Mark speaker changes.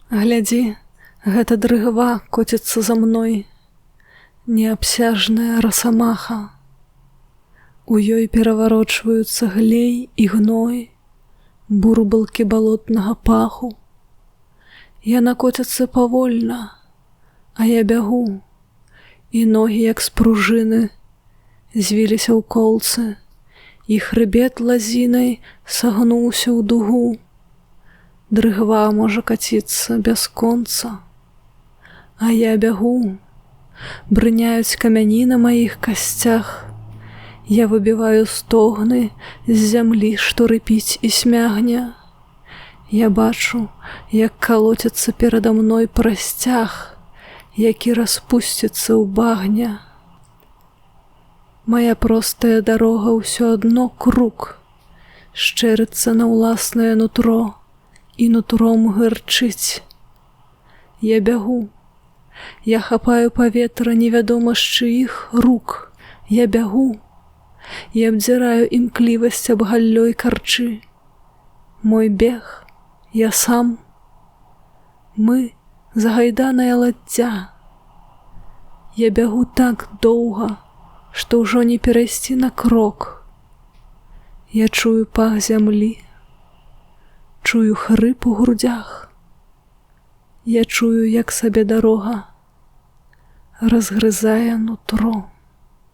Speaker 1: Глядзі, гэта дрыгва коціцца за мной, неабсяжная расамаха. У ёй пераварочваюцца глей і гной, бурбалкі балотнага паху. Яна коціцца павольна, а я бягу, і ногі, як спружыны, звіліся ў колцы, і хрыбет лазінай сагнуўся ў дугу. Дрыгва можа каціцца бясконца, а я бягу, брыняюць камяні на маіх касцях. Я выбіваю стогны з зямлі, што рыпіць і смягне. Я бачу, як калоціцца перада мной прасцяг, які распусціцца ў багне. Мая простая дарога ўсё адно круг, шчэрыцца на ўласнае нутро і нутром гырчыць. Я бягу, я хапаю паветра невядома з чыіх рук, я бягу, я абдзіраю імклівасць аб галлёй карчы. Мой бег, я сам, мы загайданая ладдзя. Я бягу так доўга, што ўжо не перайсці на крок. Я чую пах зямлі, чую хрып у грудзях. Я чую, як сабе дарога разгрызае нутро.